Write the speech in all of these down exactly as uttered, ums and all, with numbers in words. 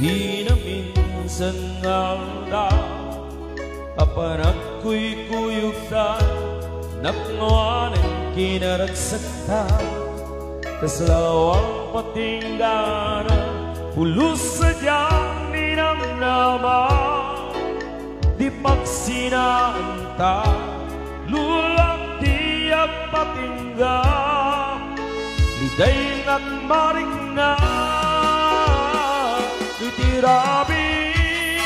Di naminsan nga aldaw a panagkuykuyogta, napnoanen kinaragsakta. Kasla awan patinggana, pulos sadiak ninamnama. Di pagsinaanta, lulak ti agpatingga. Lidaynak marikna iti rabii,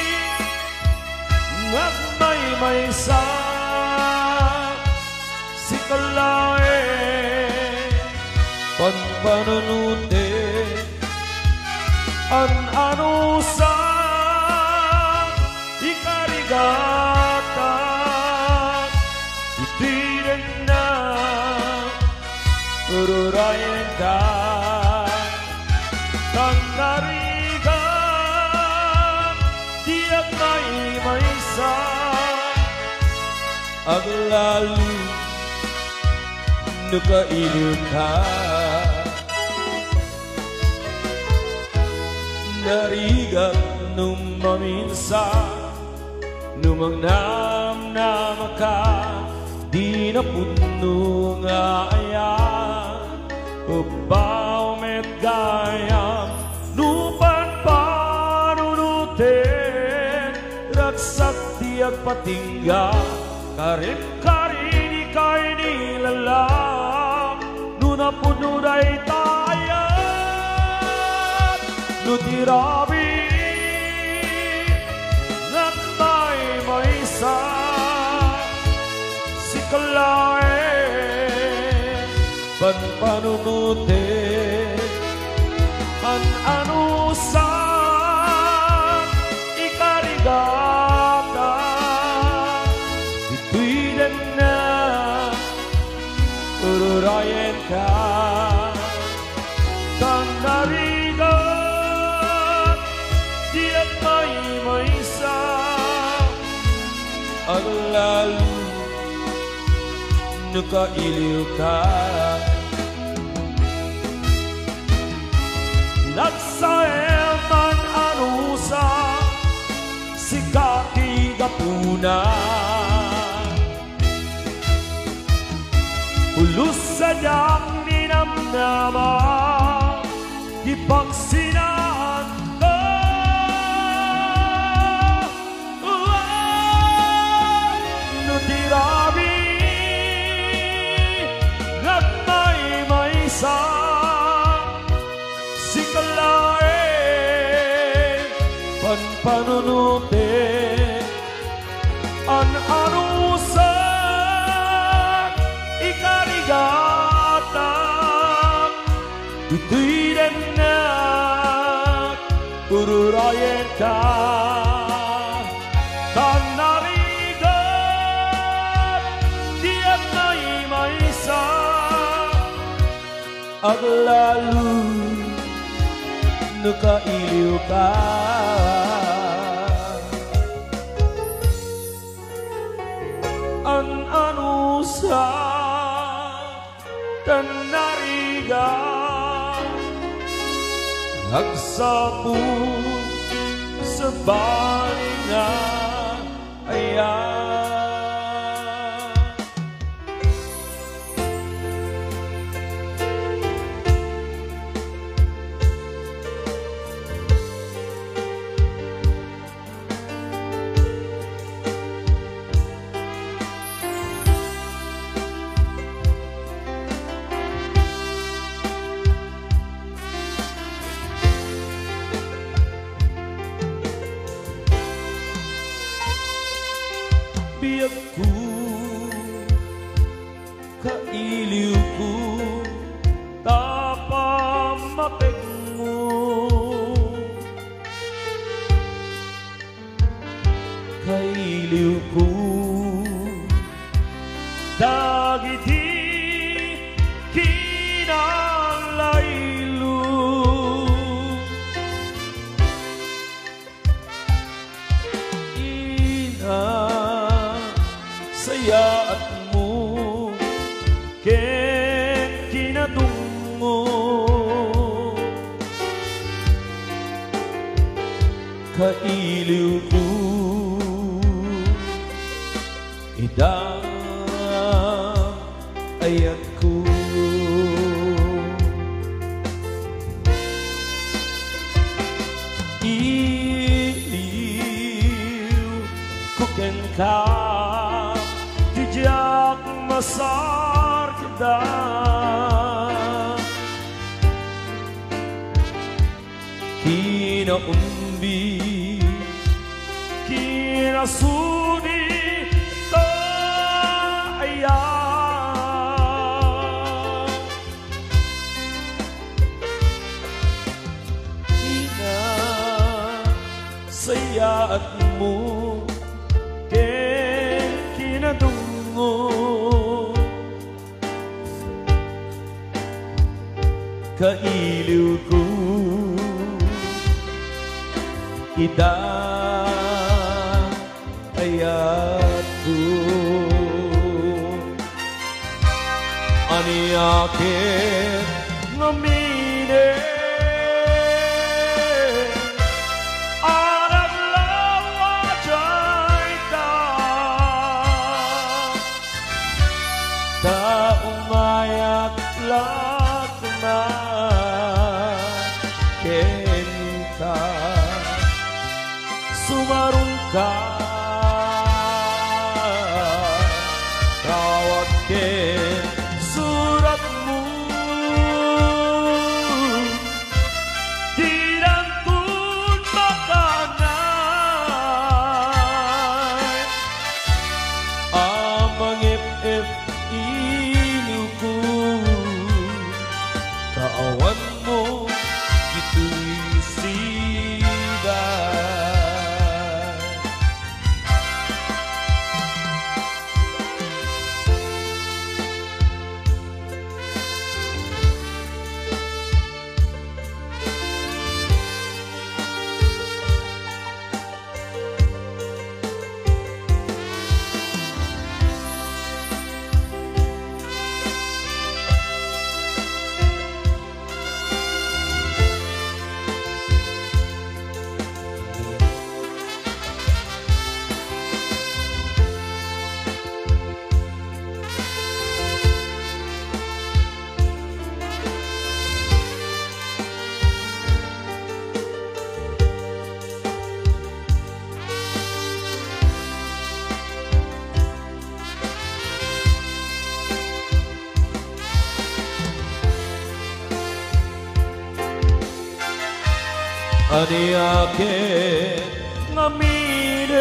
ngagmaymaysa. Sika laeng panpanunoten, an-anusan, ikarigata, iti denna, ururayenka, tan narigat, ti agmaymaysa. Aglalo no kailiwka. Narigat no maminsan, no mangnamnamaka, di napudno nga ayan. Ubbaw met gayam no panpanunoten, ragsak ti agpatingga, karim-karim ni kaini lalak, no napudno dayta ayat, no ti rabii, ngagmaymaysa. Sika laeng panpanunoten, an-anusan, ikarigata, ditoy denna, ururayenka, tan narigat ti agmaymaysa. Aglalo no kailiwka. Nagsaem man-anusan, sika ti gapuna. Pulos sadiak ninamnama ti pagsinaanka. No ti rabii, ngagmaymaysa, sika laeng panpanunoten, an-anusan, ikarigata, ditoy denna, ururayenka, tan narigat ti agmaymaysa. Aglalo no kailiwka. An-anusan, tan narigat, agsapul, sabali nga ayan. Biagko, kailiwko, ta pammategmo. Kailiwko dagiti kinalaylo. Ina, sayaatmo ken kinadungmo. Kailiwko, ida ayatko. Iliwko kenka, ti diak masarkada. Kinaumbi, kinasuni, ta aya. Kinasayaatmo ken kinadungngom. Kailiwko, ida ayatko. Ania ket ngamin a naglawa dayta? Ta umayat la koma kenka. Sumarungka, tawag ken suratmo. Didanton makaanay a mangep-ep iliwko, ta awanmo ditoy siba. Ania ket ngamin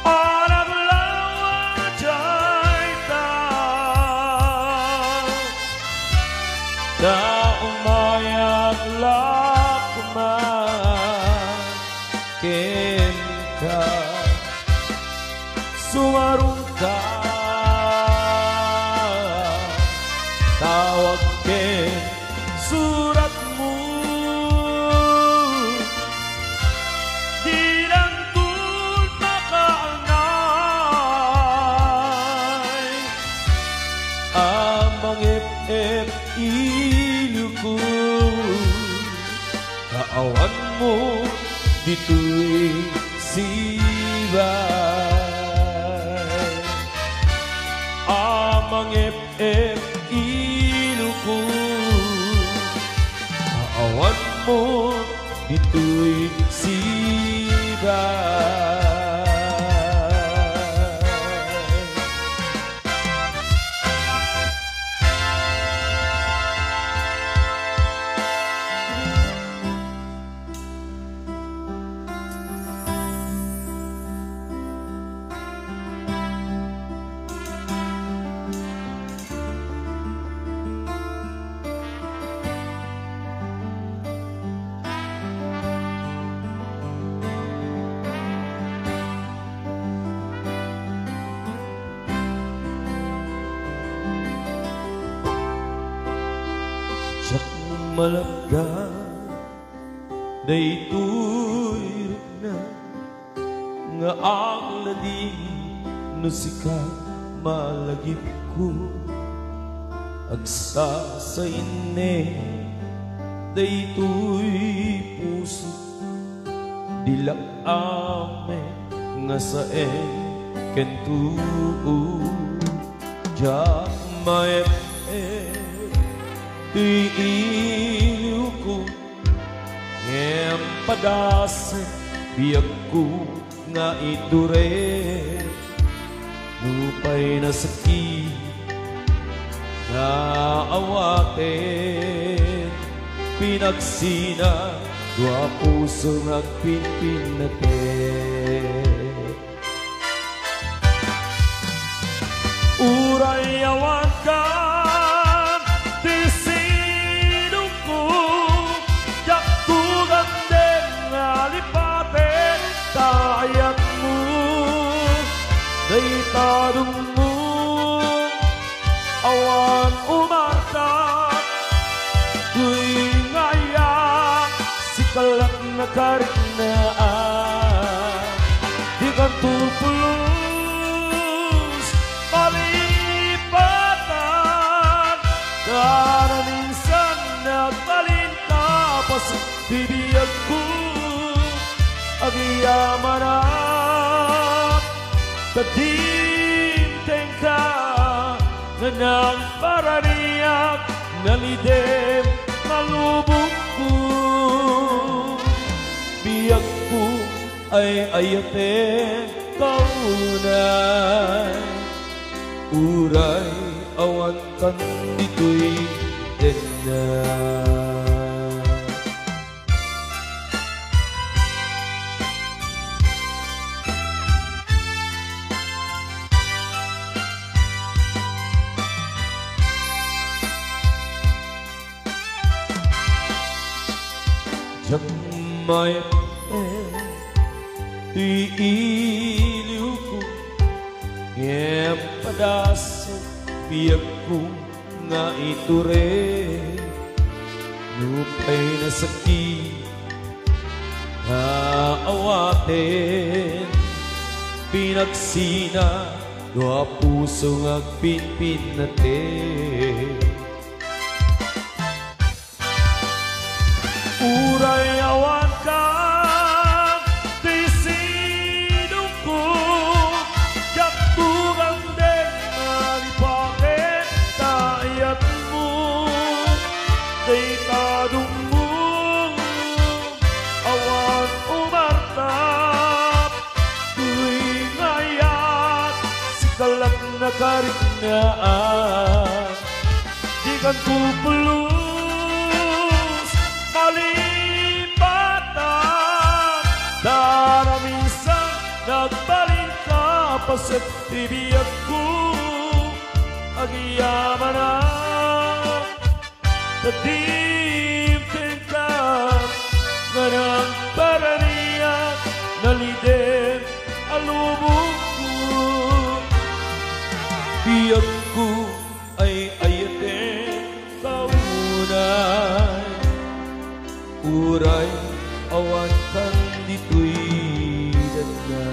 a naglawa dayta? Ta umayat la koma kenka. Sumarungka, tawag ken suratmo. Didanton makaanay a mangep-ep iliwko. Kaawanmo ditoy siba a mangep-ep iliwko. Kaawanmo ditoy siba. Diak malabda daytoy rikna nga aglading no sika malagipko. Agsasainne Daytoy puso, di la amin nga saen ken tuo. Diak maep-ep ti iliwko, ngem padasen biagko nga iturek. Nupay nasakit nga awaten, pinagsina, dua puso nga agpinpinnatek. Uray awan kan ti sidongko, diak tugaden nga lipaten ta ayatmo. Dayta dungmo, awan umarta, kuy nga ayak, sika la nga kariknaan. Dikanto pulos malipatan, ta naminsan nagbalin ka pas ti biagko. Agyamanak, ta dimtengka nga nagparaniak, nalidem nga lubongko. Biagko ay ayaten ka unay, uray awan kan ditoy denna. Diak maep-ep ti iliwko, ngem padasen biagko nga iturek. Nupay nasakit nga awaten, pinagsina, dua puso nga agpinpinnatek. Uray awan kan ti sidongko, diak tugaden nga lipaten ta ayatmo. Dayta dungmo, awan umartap, kuy nga ayat, sika la nga kariknaan. Dikanto pulos malipatan, ta naminsan nagbalin ka paset ti biagko. Agyamanak, ta dimtengka nga nagparaniak, nalidem a lubongko. Biagko ay ayaten ka unay, uray awan kan ditoy denna.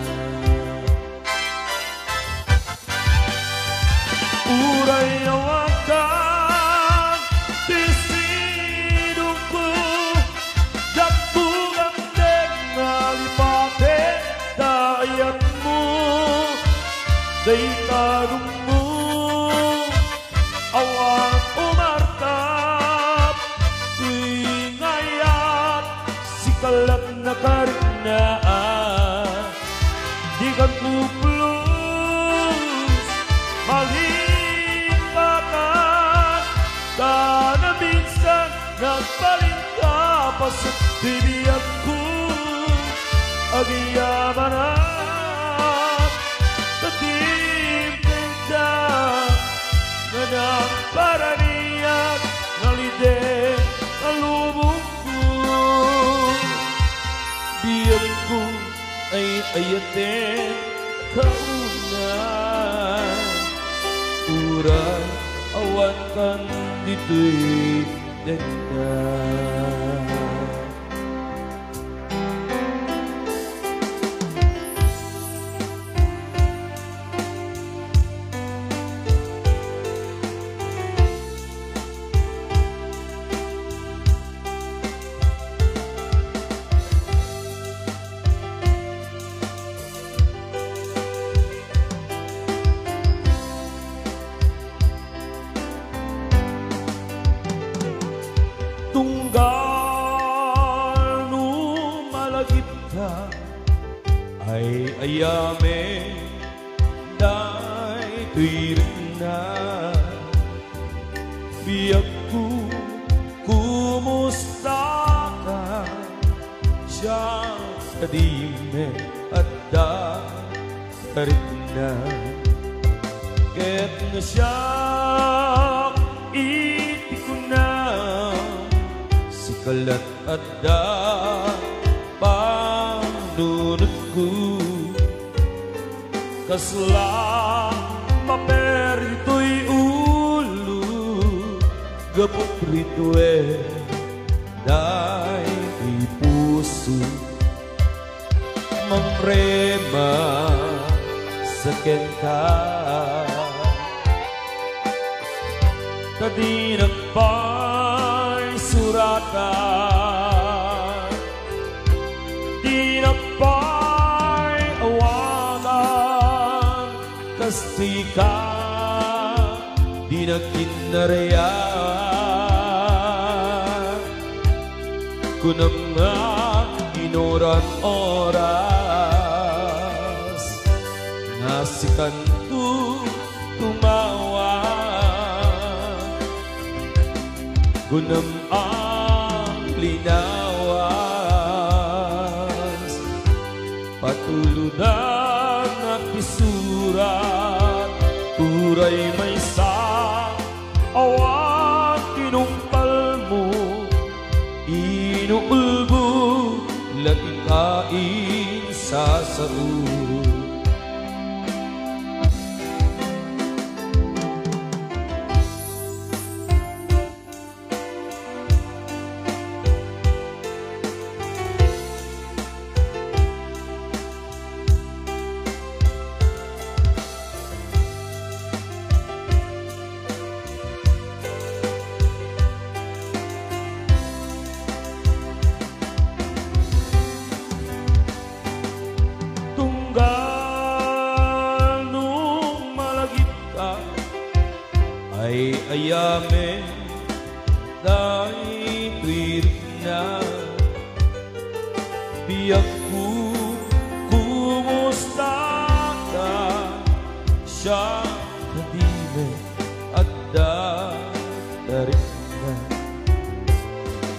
Uray awan kan ti sidongko, diak tugaden nga lipaten ta ayatmo. Dayta dungmo, awan umartap, kuy nga ayat, sika la nga kariknaan. Dikanto pulos malipatan, ta naminsan nagbalin ka paset ti biagko. Agyamanak, ta dimtengka nga nagparaniak, nalidem a lubongko. Biagko ay ayaten ka unay, uray awan kan ditoy denna. Ay-ayamen daytoy rikna. Biagko, kumustaka? Siak a di met adda rikna. Ket no siak iti kunam, sika la't adda panunotko. Kasla maper ditoy ulo, gapu ditoy daytoy puso. Mangrema sa kenka. Ta dinak pay suratan, dinak pay awagan, kas tika dinak inarian. Kunam nga inuran oras nga sikanto tumawag. Kunam ang linawas, patulodan a ti surat, uray maysa awan tinungpalmo, inuulbo la ti kainsasao. Tunggal no malagipka, ay-ayamen daytoy rikna. Biagko, kumustaka? Siak a di met adda rikna.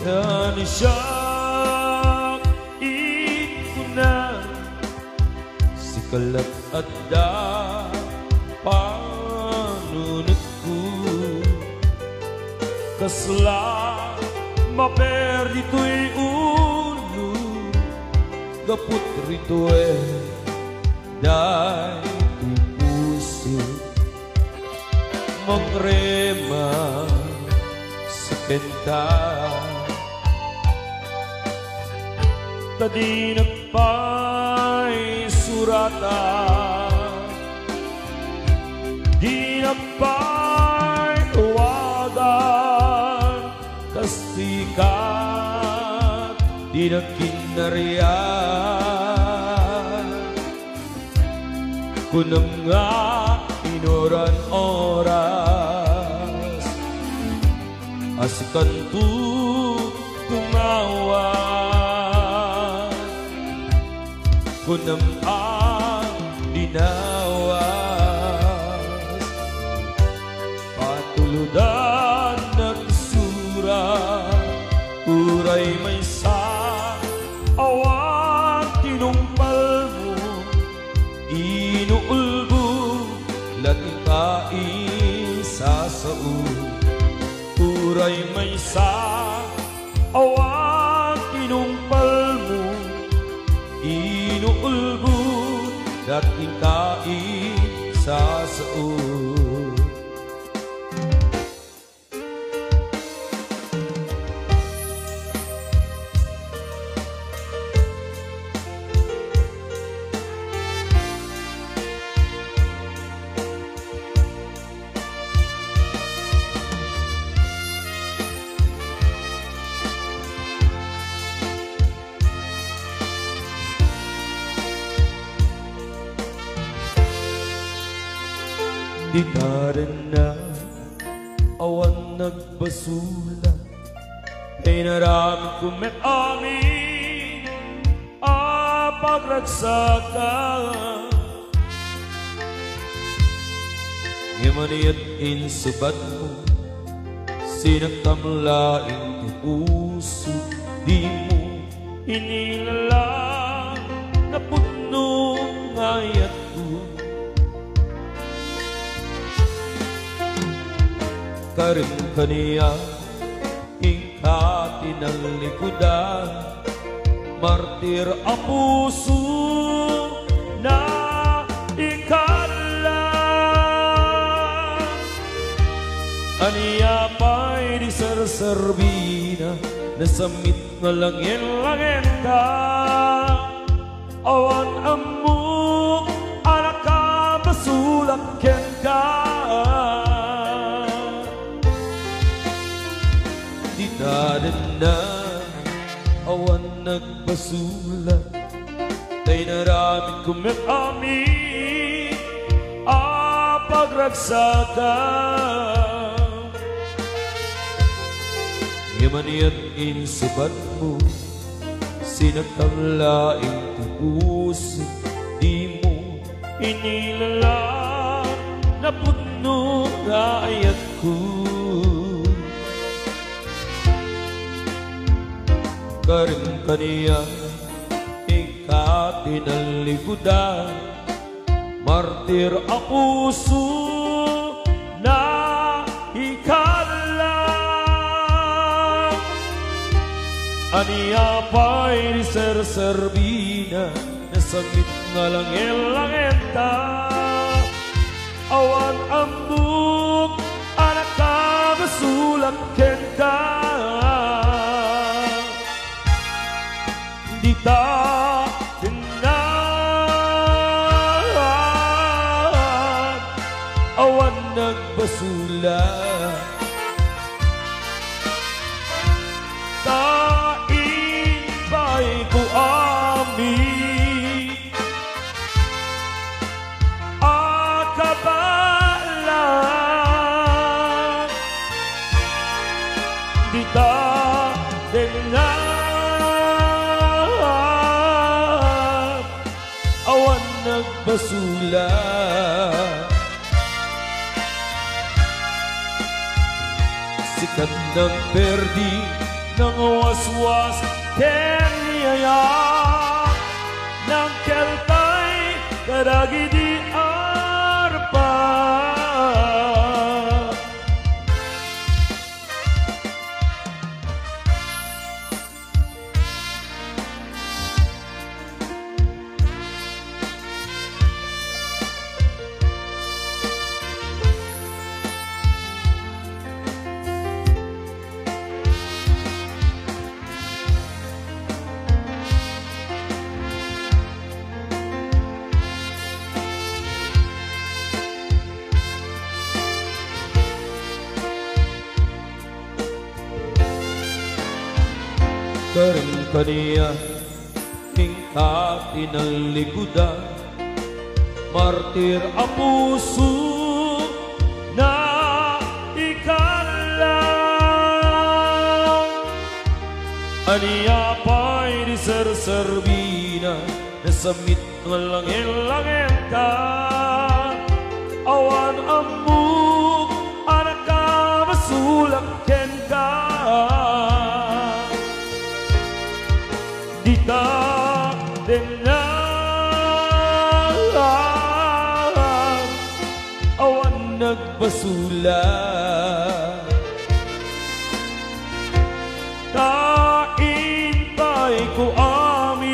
Yan siak iti kunam, sika la't adda panunotko. Kasla maper ditoy ulo, gapu ditoy daytoy puso. Mangrema sa kenka. Ta dinak pay suratan, dinak pay awagan, kas tika dinak inarian. Kunam nga inuran oras, a sikanto tumawag. Kunam a linawas, patulodan a ti surat, uray maysa awan tinungpalmo, inuulbo la ti kainsasao. Uray maysa awan tinungpalmo, inuulbo la ti kainsasao. Di kadenna, awan nagbasolan, inaramidko met amin. pagragsakan. Ngem ania't insubatmo, sinaktam laeng ti puso, dimo inilala napudno nga ayatko. Karim kaniak, inka ti nallikudan, martir a puso na ikalla. Ania pay ti serserbina, nasammit nga langen-langenta? Awan ammok a nakabasolak kenka. Dita denna, awan nagbasolak. Ta inaramidko met amin a pagragsakan. Ngem ania't insubatmo, sinaktam laeng ti puso, dimo inilala napudno nga ayatko. Karim kaniak, inka ti nallikudan, martir a puso na ikalla. Ania pay ti serserbina, nasammit nga langen-langenta? Awan ammok a nakabasolak kenka. Dita denna, awan nagbasolak. Ta inbayko amin a kabaelan. Dita denna, awan nagbasolak. Sika ti nangperdi, nangwaswas ken ni ayat, nangkeltay kadagidi arpa. Karim kaniak, inka ti nallikudan, martir a puso na ikalla. Ania pay ti serserbina, nasammit nga langen-langenta? Awan ammok a nakabasolak kenka. Dita denna, awan nagbasolak. Ta inbayko amin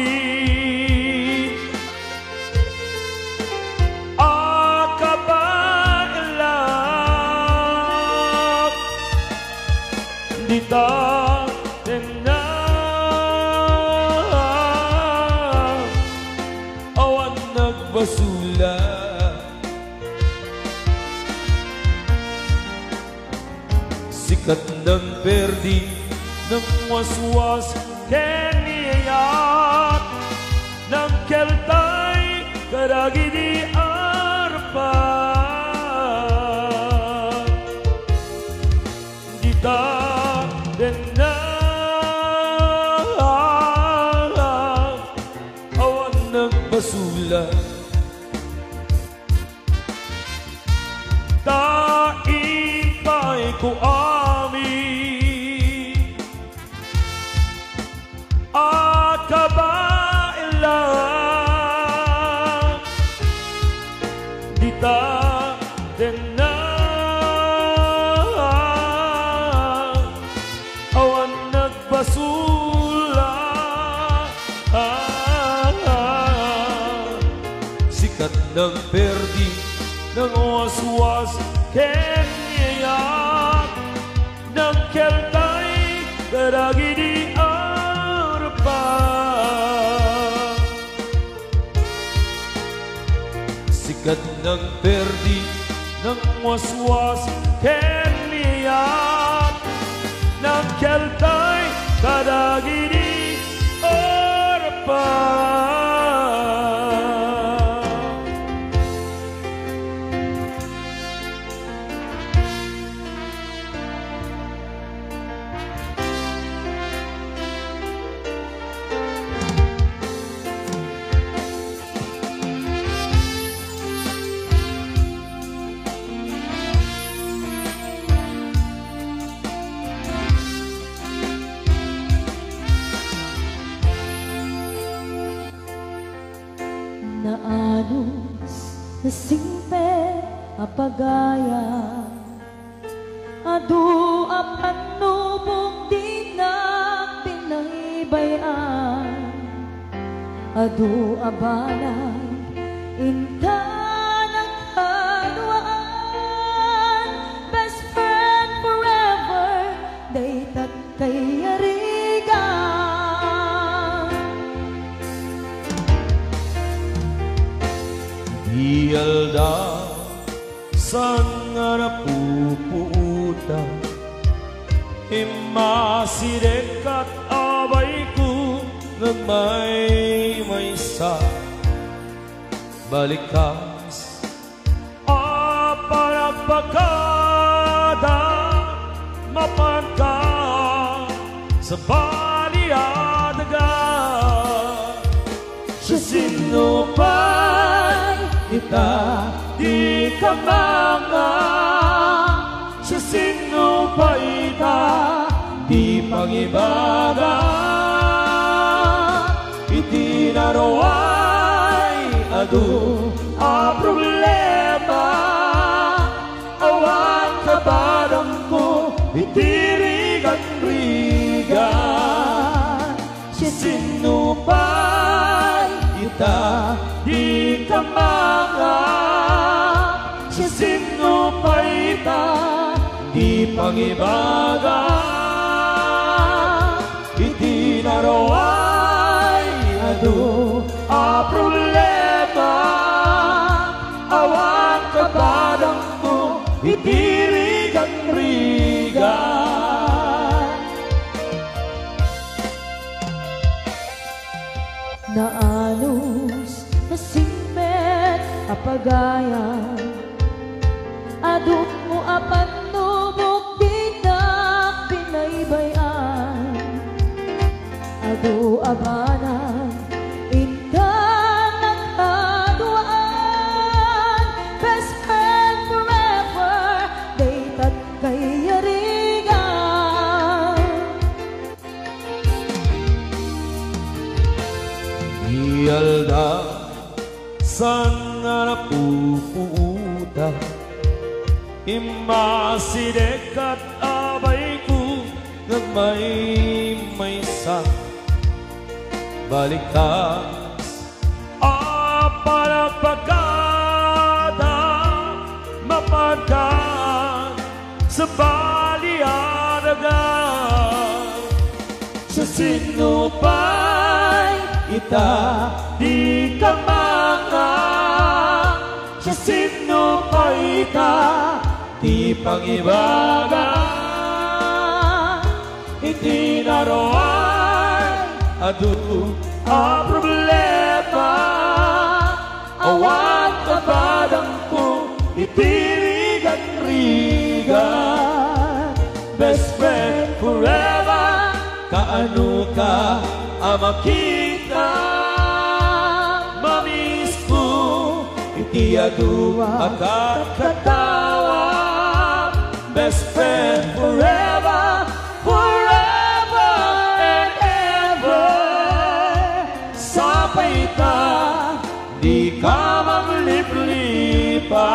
a kabaelak. Dita denna, awan nagbasolak. Sika ti nangperdi, nangwaswas ken ni ayat, nangkeltay kadagidi arpa. Dita denna, awan basula. Ta impay ko amin a kabaelan, dita denna awan nagbasula. Sika nang perdi, nang waswas ken yayat, nang keltay kadagidi arpa. Sika nang perdi, nang waswas ken yayat, nang keltay kadagidi arpa. Naanos, nasingpet a pagayam. Adu a pannubok dinak binaybay-an. Adu a banag intan a kaduaan. Best friend forever, daytat kayarigan. Di aldaw, saan nga napupuotan, immasidegkat a baybay-ko nga agmaymaysa. Balikas a panagpakada, mapanka sabali a daga. Siasino pay ita di kamanga? Siasino pay ita di pangibaga? Iti naruay adu a problema, awan kapadangko iti rigan-rigan. Siasino pay ita di kamanga? Siasino pay ita di pangibaga? Iti naruay adu a problema, awan kapadangko iti rigan-rigan. Naanos, nasingpet a pagayam. Adu a pannubok dinak binaybay-an. Adu a banag intan a kaduaan. Best friend forever, daytat kayarigan. Di aldaw, saan nga napupuotan, immasidegkat a baybay-ko nga agmaymaysa. Balikas a panagpakada, mapanka sabali a daga. Siasino pay ita di kamanga? Siasino pay ita di pangibaga? Iti naruay adu a problema, awan kapadangko iti rigan-rigan. Best friend forever, kaano ka a makita? Mami Iyadu a katkatawa, best friend forever, forever and ever. Sapay ta, di ka magliplipa.